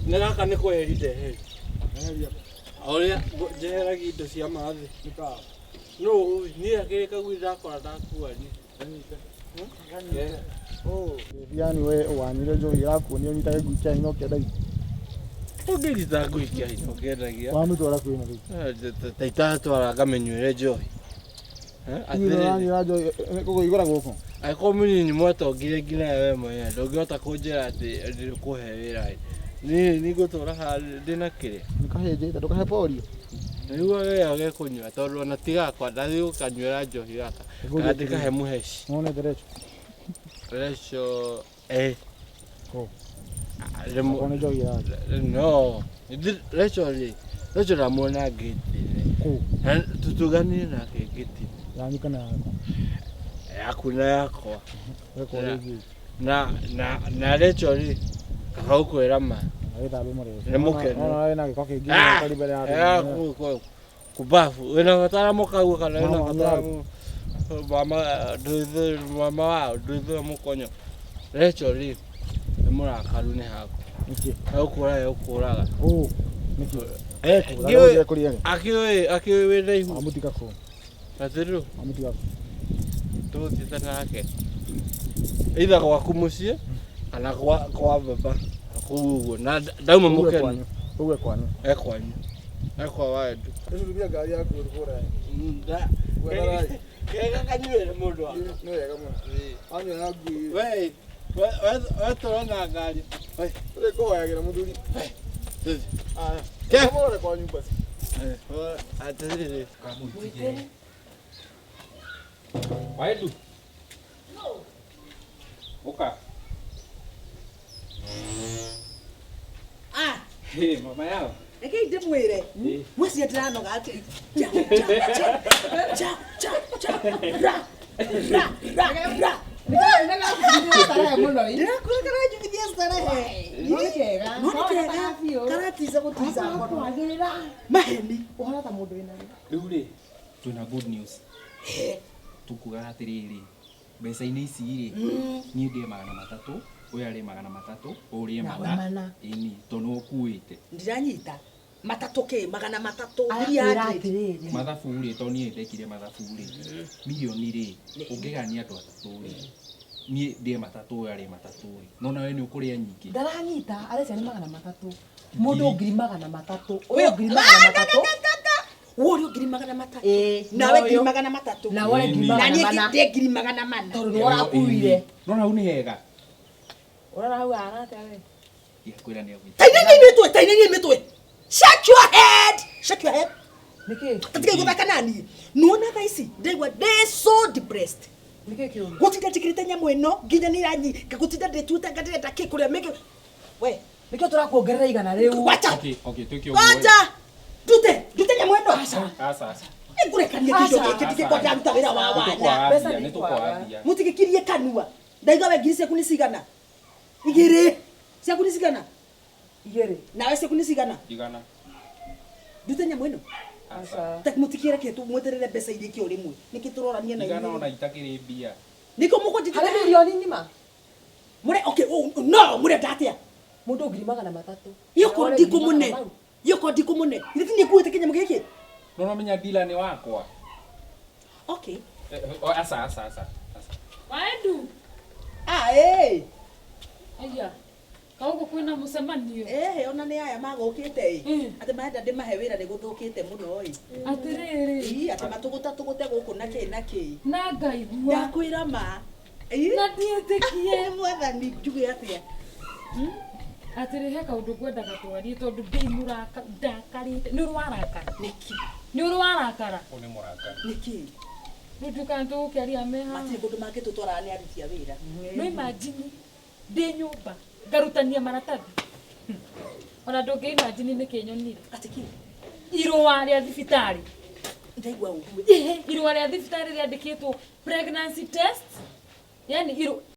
Nĩ gaka nĩ kweheria ndeheria. Ũrĩa njeheragia indo cia mathĩ. No niĩ akĩrĩ kagui ndakora ndakua niĩ. Yani we wanyire njohi ĩrakuonia ũnyitage ngui kĩa hinya ũkĩendagia. Ũngĩnyita ngui kĩa hinya ũkĩendagia. Wamĩtwara kwĩna rĩu. Ta itatwara ngamĩnyuĩre njohi. Atĩrĩrĩ. Ũranyuĩra njohi kũgũigũra gũkũ. Angĩkorwo mũnyinyi mwatongire nginya we mwenyewe ndũngĩhota kũnjĩra atĩ ndĩkũhe wĩra ĩ. Niĩ nĩngũtũra haha ndĩna kĩrĩa. Nĩkahĩnjĩte ndũkahe polio. Rĩu gaya gekũnyua tondũ ona ti gakwa ndathiĩ gũkanyuĩra njohi gaka kana ndĩkahe mũheci. Nĩwonete Recho? Recho eh. Kũ? Rĩmwe Okorwo nĩ njohi ĩranyua. No, Recho rĩ, Recho ndamuona ngĩti-inĩ. Kũ? Na tũtuganire nake ngĩti-inĩ. Yanyu kana yakwa? Yaku na yakwa. Wekwo rĩngĩ. Na na na Recho rĩ, kaba gũkwĩra ma. Agĩthambe mũrĩo. Nĩ mũkenu. Ona wĩna gĩko kĩingĩ Ah! mũno mbere ya andũ. Kubafu. Wĩna batara mũkaguo kana wĩna Mama batara wanyu mama nduithũ mama wao nduithũ mũkonyo. Recho rĩ, nĩ mũrakaru nĩ hakwa. Nĩkĩ? Egũkũraga egũkũraga. Ũ. Nĩkĩ? Eh, Ũrĩa kũrĩa rĩ. Akĩũĩ akĩũĩ wĩna ihu. Amũtiga kũ? Atĩrĩrĩ, Amũtiga kũ? tũgũthiĩte nake. Either gwaku mũciĩ kana kwa kwa baba kũu ũguo. Na ndauma Uge mũkenu. kwanyu. Uge kwanyu. E kwanyu. E kwa waendu. Ĩcurumia ngari yaku ũrĩ Kega kanyuĩre mũndũ wakwa. Nĩ wega mũno. Anyua na ngui. We, we tũrona ngari. We, Ũrĩ kũhoyagĩra mũthuri. tũthiĩ. Aya. Ke. Mũrore kwanyu basi. Atĩrĩrĩ. Waendu. Ũka. Ah, Hey, mama yao. reke ndĩmwĩre mwĩciria ndĩranoga atĩ cha cha cha cha cha cha ra ra ra ra ndĩrakwĩra karanjugithia starehe no nĩ kega karatiza gũtiza ngoro maheni ũhoro ta mũndũ wĩna Rĩu rĩ, twĩna good news. Tũkugaga atĩrĩrĩ, mbeca-inĩ ici rĩ, niĩ ndĩe 300, ũyũ arĩe 300, ũyũ ũrĩe Nawe mana. mana. Ĩni, tondũ nĩwe ũkuĩte. ndiranyita matatũ kĩ 300 Arakwĩra 300 atĩrĩrĩ Mathabu rĩ, tondũ niĩ ndekire mathabu rĩ, mirioni rĩ, ũngĩgania andũ atatũ rĩ, niĩ ndĩe 300, ũyũ arĩe 300 rĩ, no nawe nĩ ũkũrĩa nyingĩ. ndaranyita arecia nĩ 300 mũndũ 300,000 ũyũ 300,000 wå 300,000 Ĩĩ, nawe na ngiri ũyũ. 300 na wore ngiri Ĩni. na magana niĩ mana ndĩ 400,000 tondũ nĩ ũrakuire No hau nĩ hega. ũrona hau hana atĩa we Ndiakwĩra nĩ agwĩte. tainaniai mĩtwe tainaniai mĩtwe shake your head shake your head nĩkĩ tatigai gũthaka naniĩ nuona thaa ici ndaigua ndĩ so depressed nĩkĩ kĩũru gũtinda njĩkĩrĩte nyamũ ĩno nginya nĩ iranyi gũtinda ndĩtuĩte nga ndĩrenda kĩ kũrĩa mĩngĩ we nĩkĩo tũrakuongerera 100 rĩu wacha Okay, okay, twĩke ũguo. wacha ndute ndute nyamũ ĩno Aca, aca. nĩngũrekania kĩndũ Aca. gĩkĩ ndingĩkorwo ndaruta wĩra wa wana Nĩtũkwaga Mbeca mbia, nĩ nĩtũkwaga mbia. mũtigĩkirie kanua ndaiga we ngiri ciaku nĩ cigana igĩrĩ ciaku nĩ cigana igĩrĩ nawe ciaku nĩ cigana 100. ndute nyamũ ĩno Aca. Ta mũtikĩre kĩ mweterere mbeca irĩkie o rĩmwe nĩkĩ tũrorania na 100 inyuĩ ona itakĩrĩ mbia. nĩkĩo mũkũnjĩtĩra harĩ mirioni ng'ima mũre okay oh, no mũrenda atĩa mũndũ 300,000 yokorwo ndikũmũne yokorwo ndikũmũne ithe ti nĩkuĩte kĩnyamũ gĩkĩ No ũramenya dealer nĩ wakwa. okay Eh, oh, aca, aca, aca. Aca. Waendu. ah eh Aya. Kaũgũ kwĩna mũcemanio. eh ona nĩ aya magũkĩte ĩ atĩ marenda ndĩmahe wĩra nĩ gũthũkĩte mũno ĩ Atĩrĩrĩ. Ii, atĩ matũgũta tũgũte gũkũ na kĩ na kĩ Na ngaigua. ndakwĩra ma Ii, Na ndiĩtĩkie. mwathani njuge atĩa Atĩrĩ he kaũndũ ngwendaga twarie tondũ ndĩ mũraka ndakarĩte. Nĩ ũrĩ warakara. nĩkĩ Nĩ ũrĩ warakara. Ũyũ nĩ mũrakaru. nĩkĩ Rĩu ndukaga tũgũkĩaria me haha. matirĩ kũndũ mangĩtũtwaraga nĩ aruti a wĩra No imagine ndĩ nyũmba ngarutania maratathi. Ona ndũngĩ imagine nĩkĩ nyonire. atĩ kĩ Irũa rĩa thibitarĩ. ndaigua ũguo Irũa rĩa thibitarĩ rĩandĩkĩtwo pregnancy test. Yani irũ